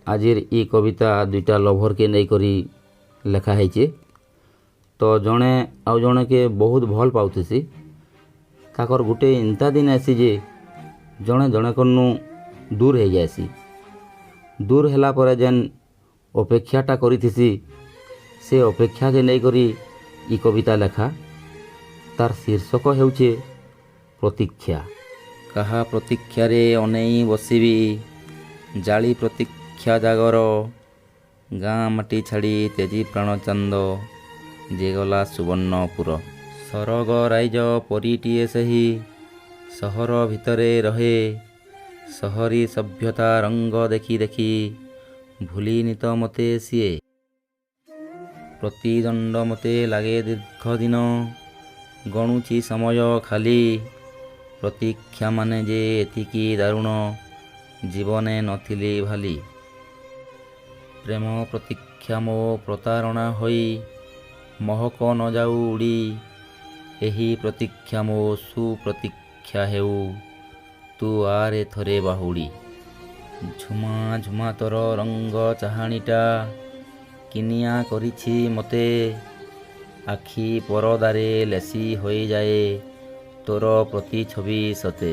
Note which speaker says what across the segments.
Speaker 1: ଆଜିର୍ ଇ କବିତା ଦୁଇଟା ଲଭର୍କେ ନେଇକରି ଲେଖା ହେଇଛେ। ତ ଜଣେ ଆଉ ଜଣେକେ ବହୁତ୍ ଭଲ୍ ପାଉଥିସି। ତାକର୍ ଗୁଟେ ଏନ୍ତା ଦିନ୍ ଆଏସି ଯେ ଜଣେ ଜଣେକର୍ନୁ ଦୂର୍ ହେଇଯାଏସି। ଦୂର୍ ହେଲା ପରେ ଯେନ୍ ଅପେକ୍ଷାଟା କରିଥିସି, ସେ ଅପେକ୍ଷାକେ ନେଇକରି ଇ କବିତା ଲେଖା। ତାର୍ ଶୀର୍ଷକ ହେଉଛେ ପ୍ରତୀକ୍ଷା। କାହା ପ୍ରତୀକ୍ଷାରେ ଅନେଇ ବସିବି ଜାଳି ପ୍ରତୀକ୍ଷା ଜାଗର? ଗାଁ ମାଟି ଛାଡ଼ି ତେଜି ପ୍ରାଣ ଚାନ୍ଦ ଯେ ଗଲା ସୁବର୍ଣ୍ଣପୁର। ସରଗ ରାଇଜ ପରୀଟିଏ ସେହି ସହର ଭିତରେ ରହେ। ସହରୀ ସଭ୍ୟତା ରଙ୍ଗ ଦେଖି ଦେଖି ଭୁଲିନି ତ ମୋତେ ସିଏ। ପ୍ରତିଦଣ୍ଡ ମୋତେ ଲାଗେ ଦୀର୍ଘ ଦିନ, ଗଣୁଛି ସମୟ ଖାଲି। ପ୍ରତୀକ୍ଷା ମାନେ ଯେ ଏତିକି ଦାରୁଣ, ଜୀବନେ ନଥିଲି ଭାଲି। ପ୍ରେମ ପ୍ରତୀକ୍ଷା ମୋ ପ୍ରତାରଣା ହୋଇ ମହକ ନ ଯାଉ ଉଡ଼ି। ଏହି ପ୍ରତୀକ୍ଷା ମୋ ସୁପ୍ରତୀକ୍ଷା ହେଉ, ତୁ ଆରେ ଥରେ ବାହୁଡ଼ି। ଝୁମା ଝୁମା ତୋର ରଙ୍ଗ ଚାହାଣୀଟା କିନିଆଁ କରିଛି ମୋତେ। ଆଖି ପରଦାରେ ଲେସି ହୋଇଯାଏ ତୋର ପ୍ରତିଛବି ସତେ।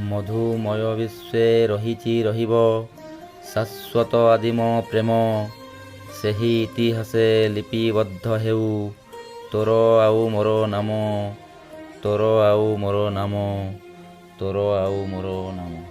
Speaker 1: ମଧୁମୟ ବିଶ୍ୱେ ରହିଛି, ରହିବ ଶାଶ୍ୱତ ଆଦିମ ପ୍ରେମ। ସେହି ଇତିହାସେ ଲିପିବଦ୍ଧ ହେଉ ତୋର ଆଉ ମୋର ନାମ, ତୋର ଆଉ ମୋର ନାମ, ତୋର ଆଉ ମୋର ନାମ।